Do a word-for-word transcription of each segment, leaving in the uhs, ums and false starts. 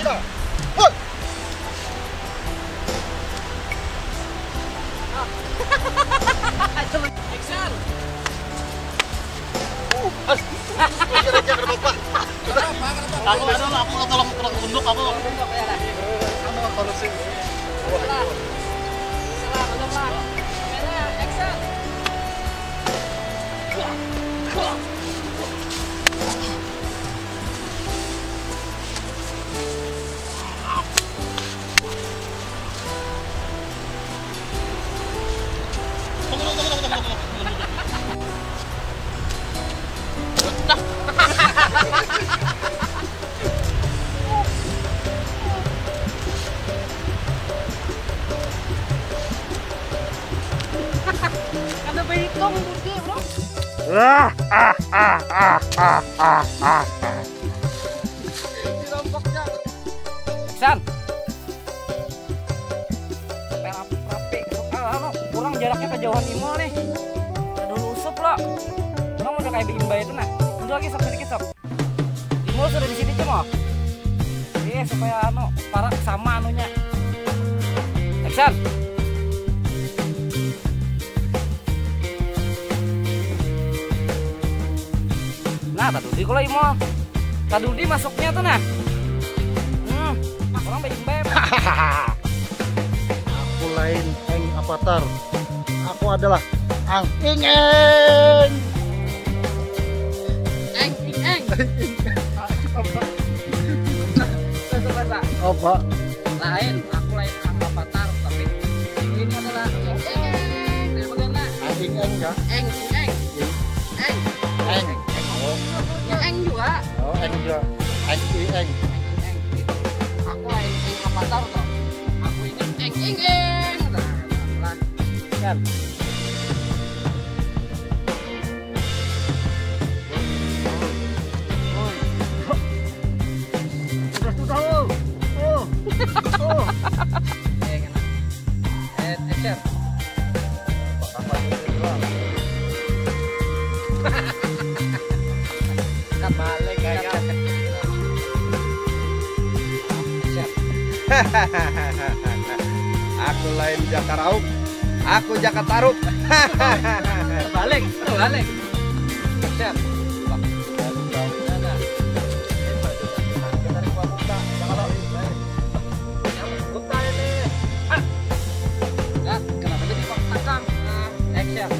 Hoi. Action. Aduh, aduh, aku tolong, tolong tunduk aku. Aku sih. Kamera, action. Kada bahitung, Budi, bro. Ah, ah, ah, ah, ah, ah, ah, ah. Dirompoknya. San. Rapi, rapi. Ah, anu, kurang jaraknya kejauhan Imul nih. Ada dulu usup lo. Kurang udah kayak beimbai itu nah. Mundur lagi sok sedikit sok. Imul sudah di sini tuh mau. Iya, supaya anu, parak sama anunya. Action. Nah, tadudi kalau Imul. Tadudi masuknya tuh nah. Hmm, orang baik beb. Aku lain Eng Avatar. Aku adalah Ang Ing Eng. Eng Ing Eng. Bahasa, bahasa. Apa? Lain, aku lain Ang Avatar, tapi ini adalah Eng Eng. Ini bagaimana? Ang Ing Eng kah? Eng Ing Eng. Eng. Eng. Eng. Oh. Eng juga. Oh, Eng juga. Eng Ing Eng. Eng Ing Eng. Aku lain Eng Avatar toh. Aku ini Eng Ing Eng. Nah, nah, nah. Kan. Sudah, sudah, oh. Oh. Oh. Eh, kena. Eh, action. Apa itu doang? Terbalik, ya, ya. Action. Aku lain Jaka Rauk, aku Jaka Taruk. Terbalik, terbalik. Action. Nah, nah. Kita di gua buka. Jangan lo. Buka ini. Ah. Nah, kenapa jadi kok takam? Nah, action.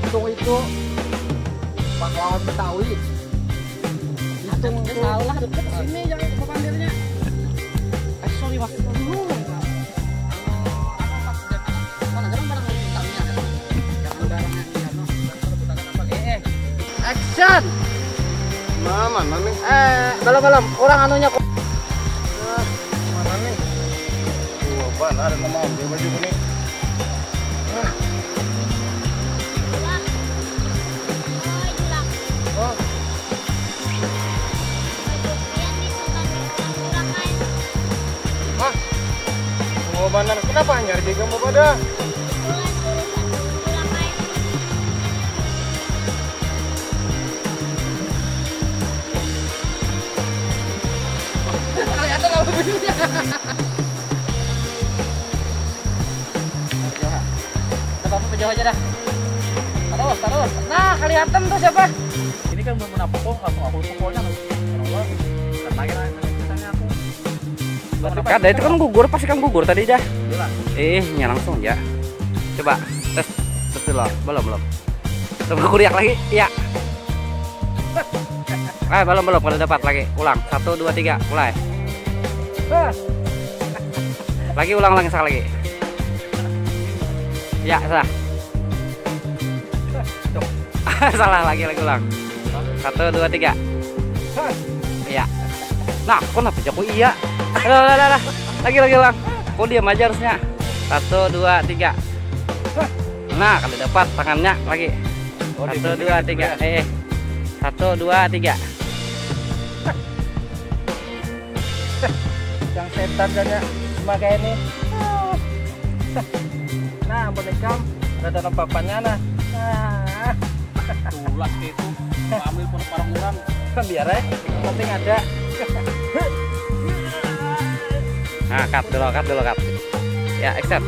Hitung itu pahlawan Betawi. Hitung itu. Salah, deket sini, jangan ke pandirnya. Eh, sorry, Mas. Dulu. Mana, jangan barang hitamnya. Jangan barangnya. Action. Nah, mana nih? Eh, belum, belum. Kurang anunya kok. Nah, mana nih? Wah, banar ada mau ambil baju kuning. Ah. Oh. Hah? Tua banar, kenapa hanyar di gambar pada? Kelihatan apa bunyinya? Coba aku jauh aja dah. Terus, terus. Nah, kelihatan tuh siapa? Ini kan belum pernah pukul, langsung aku pukulnya tuh. Kenapa? Karena kira misalnya aku. Kada, itu kan gugur, pasti kan gugur tadi dah. Iyalah. Eh, nya langsung ya. Coba tes, tes dulu. Belum, belum. Coba kuriak lagi. Iya. Ah, belum, belum. Kada dapat lagi. Ulang. Satu, dua, tiga. Mulai. Lagi ulang lagi sekali lagi. Ya, sudah. Salah lagi, lagi ulang. Satu, dua, tiga. Iya. Nah, kok kenapa jaku iya? Aduh, aduh, aduh, aduh. Lagi, lagi ulang. Kok diam aja harusnya. Satu, dua, tiga. Nah, kalau dapat tangannya lagi. Oh, satu, dua, tiga. Eh, eh. Satu, dua, tiga. Yang setan saja sebagai ini. Nah, ampun ikam, ada dalam papannya nah. Nah. Tulas kayak itu, ambil pun parang orang. Biar eh, penting ada. Nah, cut dulu, cut dulu, cut. Ya, action.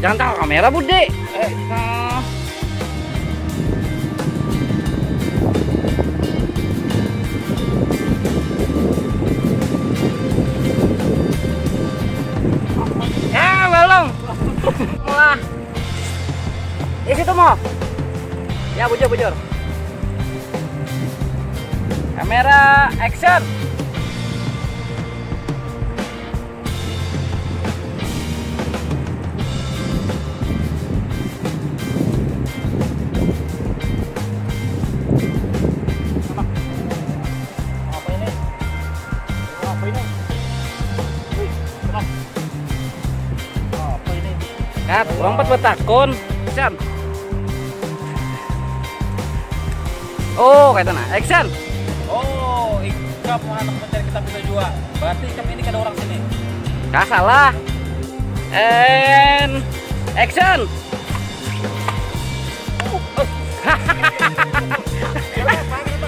Jangan tahu kamera, Budi. Eh, nah. Ya, belum. Wah. Di situ mau. Ya, bujur, bujur. Kamera action. Apa ini? Apa ini? Wih, apa ini? Kat, orang pat batakun. Action. Oh, kayak itu nah. Action. Oh, ikam anak mencari kitab itu juga. Berarti ikam ini kada orang sini. Gak salah. And action.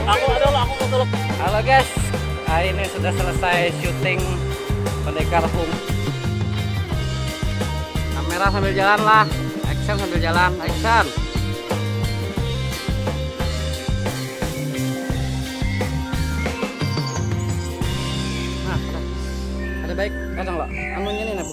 Aku ada lah, aku mau tolong. Halo guys, hari ini sudah selesai syuting Pendekar Home. Kamera sambil jalan lah, action sambil jalan, action. Nah, ada baik, kadang lah, anunya nih, nah.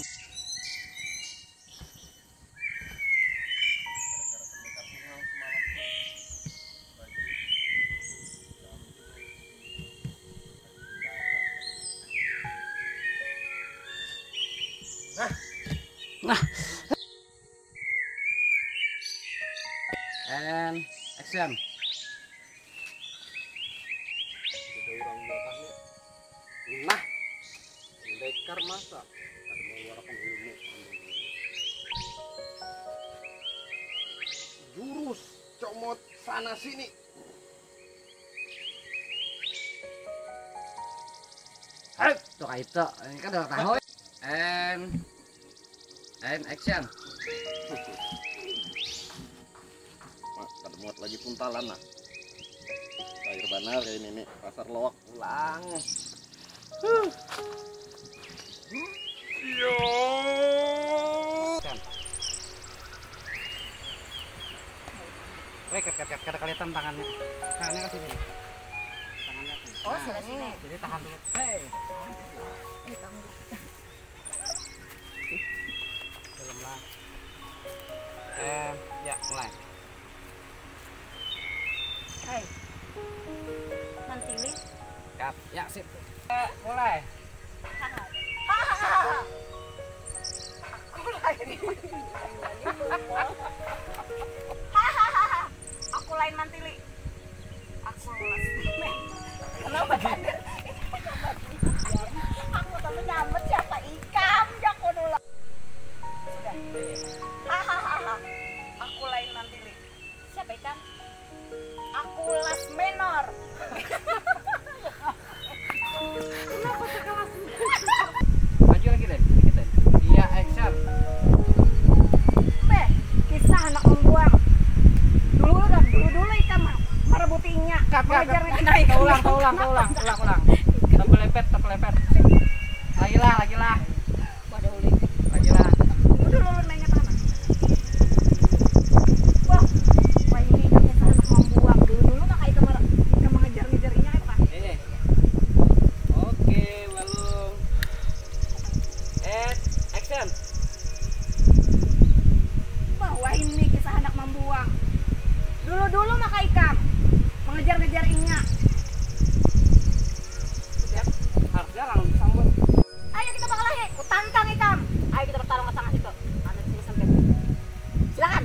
Nah. And action. Ada orang belakangnya. Nah, pendekar masa kada mengeluarkan ilmu. Jurus comot sana sini. Hei, tuh kayak itu. Ini kan udah tahu. And and action. Mak, kada muat lagi puntalan nah. Air banar kayak ini nih, pasar loak pulang. Huh. Yo. Weh, kat, kat, kat, kada kelihatan tangannya. Tangannya ke sini. Tangannya ke sini. Oh, nah, sebelah sini. Jadi tahan dulu. Hei. Belum lah. Eh, ya, mulai. Hai. Mantili. Cut. Ya, sip. Eh, mulai. Aku lain. Aku lain mantili. Aku last name. Kenapa tadi? Aku tapi nyambat siapa ikam, jago dulu. Sudah. Hahaha. Aku lain mantili. Siapa ikam? Aku last menor. Kenapa terkelas? Maju lagi deh, sedikit deh. Iya, action. Beh, kisah anak membuang. Dulu, dulu, dulu ikam merebuti inya. Cut, cut, cut. Mengejar-ngejar inya. Taulang, taulang, taulang, ulang, ulang. Tepelepet, tepelepet. Lagi lah, lagi lah. Pada ulih. Lagi lah. Udah, ulun mainnya tanah. Wah, wah, ini kisah anak membuang. Dulu, dulu mah kayak ikam, ikam mengejar-ngejar inya, apa? Eh. Oke, balum. Eh, action. Bahwa ini kisah anak membuang. Dulu-dulu maka ikam mengejar-ngejar inya. Siap. Harus garang disambut. Ayo kita bakalahi, ku tantang ikam. Ayo kita bertarung ke tengah situ. Anu, sini sampai. Silakan.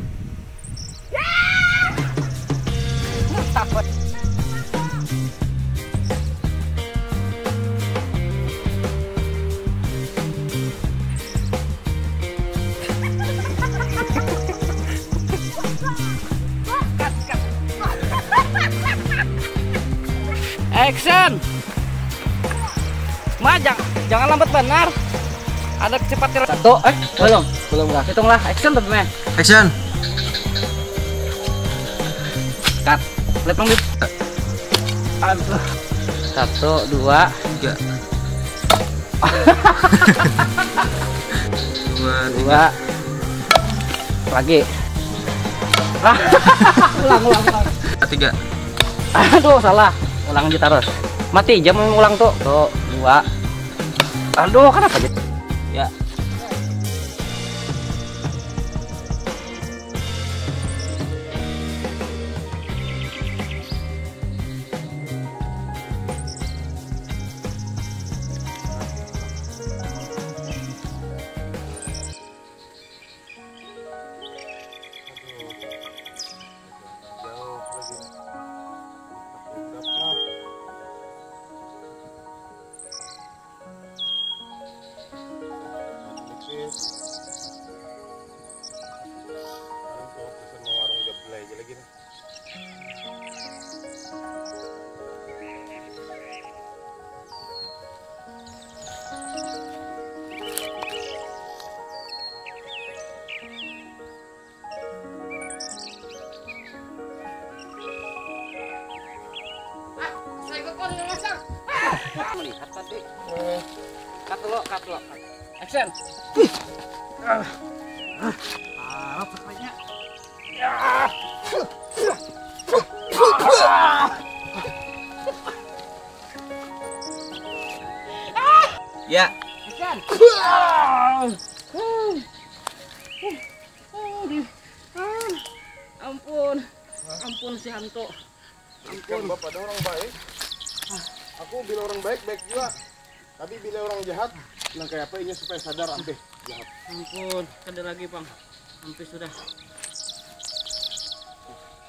Action. Ma, jang-, jangan lambat benar. Ada kecepatan. Satu, eh, belum. Belum kah? Hitunglah, action tapi, meh. Action. Cut. Lihat dong, Dit. Aduh. Satu, dua, tiga. Dua, dua. Lagi. Ah, ulang, ulang, ulang. Tiga. Aduh, salah. Ulang aja terus. Mati jam ulang tuh. Tuh, dua. Aduh, kenapa gitu? Ya. Paling kalau pesan mau warung Jablay aja lagi nih. Melihat tadi. Cut dulu, cut dulu. Action. Harap sekalinya. Ya. Action. Ampun. Ampun si hantu. Ampun. Bapak ada orang baik. Aku bila orang baik, baik juga. Tapi bila orang jahat, bilang kayak apa inya supaya sadar ampih jahat. Ampun, kada lagi, Pang. Ampih sudah.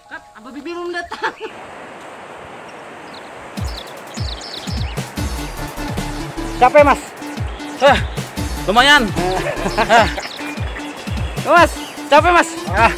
Kat, Abah Bibi belum datang. Capek, Mas? Eh, lumayan. Eh. Mas, capek, Mas? Ah.